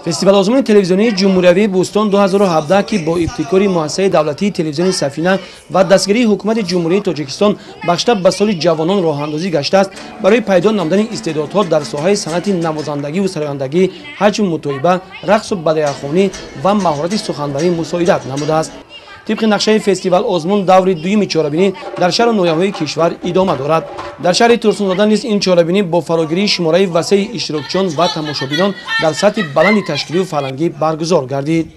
Фестивал-озмуни телевизионии ҷумҳуриявии Бӯстон 2017, ки бо ибтикори муассисаи давлатии телевизиони Сафина ва дастгирии ҳукумати Ҷумҳурии Тоҷикистон бахшида ба соли ҷавонон роҳандозӣ гаштааст, барои пайдо намудани истеъдодҳо дар соҳаи санъати навозандагиву сарояндагӣ, ҳаҷву мутоиба, рақсу бадеъахонӣ ва маҳорати суханварӣ мусоидат намудааст. Тибқи нақшаи фестивал-озмун даври дуюми чорабинӣ дар шаҳру ноҳияҳои кишвар идома дорад. Дар шаҳри Турсунзода низ ин чорабинӣ бо фарогирии шумораи васеи иштирокчиён ва тамошобинон дар сатҳи баланди ташкилию фарҳангӣ баргузор гардид.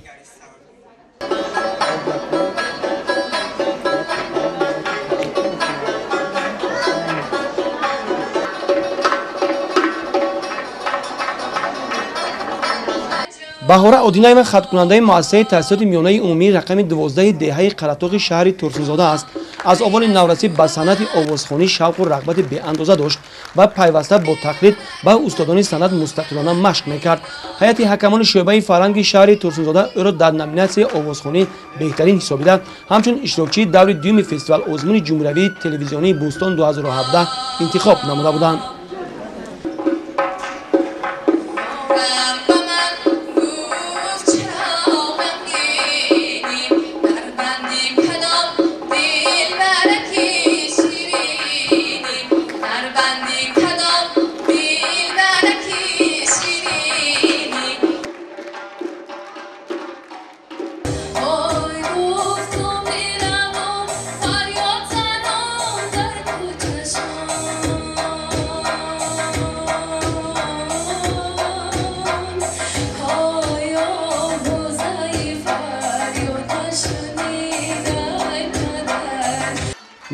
Баҳора Одинаева хаткунандаи муассисаи таҳсилоти миёнаи умумии рақами 12 деҳаи Қаратоғи шаҳри Турсунзода аст. Аз овони наврасӣ ба санъати овозхонӣ шавқу рағбати беандоза дошт ва пайваста бо тақлид ба устодони санъат мустақилона машқ мекард. Ҳайати ҳакамони шӯъбаи фарҳанги шаҳри Турсунзода ӯро дар номинатсияи овозхонӣ беҳтарин ҳисобида, ҳамчун иштирокчии даври дуюми фестивал-озмуни ҷумҳуриявии телевизионии Бӯстон 2017 интихоб намуда буданд.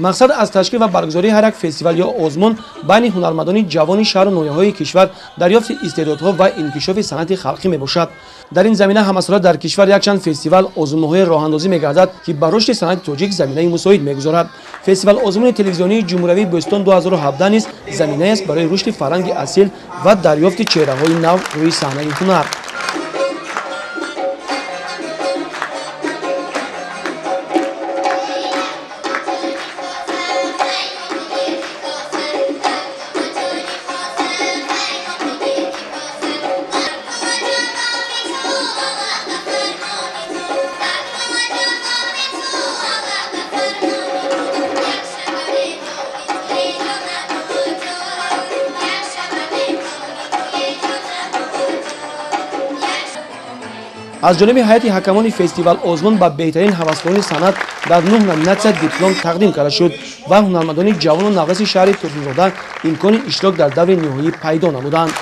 Мақсад аз ташкил ва баргузории ҳар як фестивал ё озмун байни ҳунармандони ҷавони шаҳру ноҳияҳои кишвар дарёфти истеъдодҳо ва инкишофи санъати халқӣ мебошад. Дар ин замина ҳамасола дар кишвар якчанд фестивал озмунҳои роҳандозӣ мегардад, ки ба рушди санъати тоҷик заминаи мусоид мегузорад. Фестивал озмуни телевизионии ҷумҳуриявии Бӯстон 2017 низ заминаест барои рушди фарҳанги асил ва дарёфти чеҳраҳои нав рӯи саҳнаи ҳунар. Аз ҷониби ҳайати ҳакамони фестивал озмун ба беҳтарин ҳаваскорони санъат дар 9 номинатсия диплом тақдим карда шуд ва ҳунармандони ҷавону навраси шаҳри Турсунзода имкони иштирок дар даври ниҳоӣ пайдо намуданд.